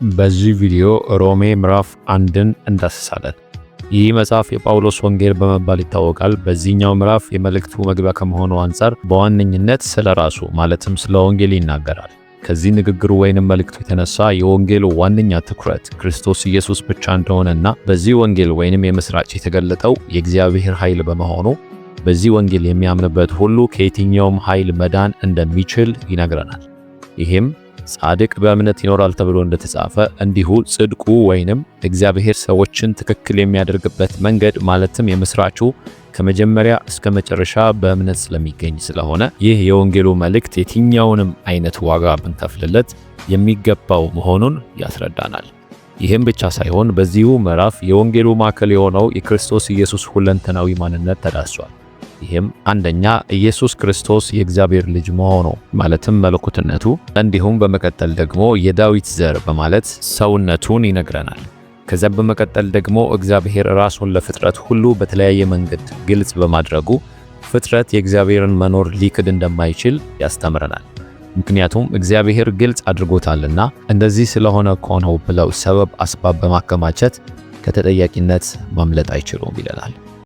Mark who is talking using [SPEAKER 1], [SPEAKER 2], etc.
[SPEAKER 1] በዚህ ቪዲዮ ሮሜ ምዕራፍ 1ን እንዳስሳለን። ይህ መጽሐፍ የጳውሎስ ወንጌል በመባል ይታወቃል። በዚህኛው ምዕራፍ የመልእክቱ መግቢያ ከመሆኑ አንጻር በዋነኝነት ስለ ራሱ ማለትም ስለ ወንጌል ይናገራል። ከዚህ ንግግሩ ወይንም መልእክቱ የተነሳ የወንጌሉ ዋነኛ ትኩረት ክርስቶስ ኢየሱስ ብቻ እንደሆነና በዚህ ወንጌል ወይንም የምስራች የተገለጠው የእግዚአብሔር ኃይል በመሆኑ በዚህ ወንጌል የሚያምንበት ሁሉ ከየትኛውም ኃይል መዳን እንደሚችል ይነግረናል። ይህም ጻድቅ በእምነት ይኖራል ተብሎ እንደተጻፈ እንዲሁ ጽድቁ ወይንም እግዚአብሔር ሰዎችን ትክክል የሚያደርግበት መንገድ ማለትም የምስራቹ ከመጀመሪያ እስከ መጨረሻ በእምነት ስለሚገኝ ስለሆነ ይህ የወንጌሉ መልእክት የትኛውንም አይነት ዋጋ ብንከፍልለት የሚገባው መሆኑን ያስረዳናል። ይህም ብቻ ሳይሆን በዚሁ ምዕራፍ የወንጌሉ ማዕከል የሆነው የክርስቶስ ኢየሱስ ሁለንተናዊ ማንነት ተዳስሷል። ይህም አንደኛ ኢየሱስ ክርስቶስ የእግዚአብሔር ልጅ መሆኑ ማለትም መለኮትነቱ፣ እንዲሁም በመቀጠል ደግሞ የዳዊት ዘር በማለት ሰውነቱን ይነግረናል። ከዚያም በመቀጠል ደግሞ እግዚአብሔር ራሱን ለፍጥረት ሁሉ በተለያየ መንገድ ግልጽ በማድረጉ ፍጥረት የእግዚአብሔርን መኖር ሊክድ እንደማይችል ያስተምረናል። ምክንያቱም እግዚአብሔር ግልጽ አድርጎታልና እንደዚህ ስለሆነ እኮ ነው ብለው ሰበብ አስባብ በማከማቸት ከተጠያቂነት ማምለጥ አይችሉም ይለናል።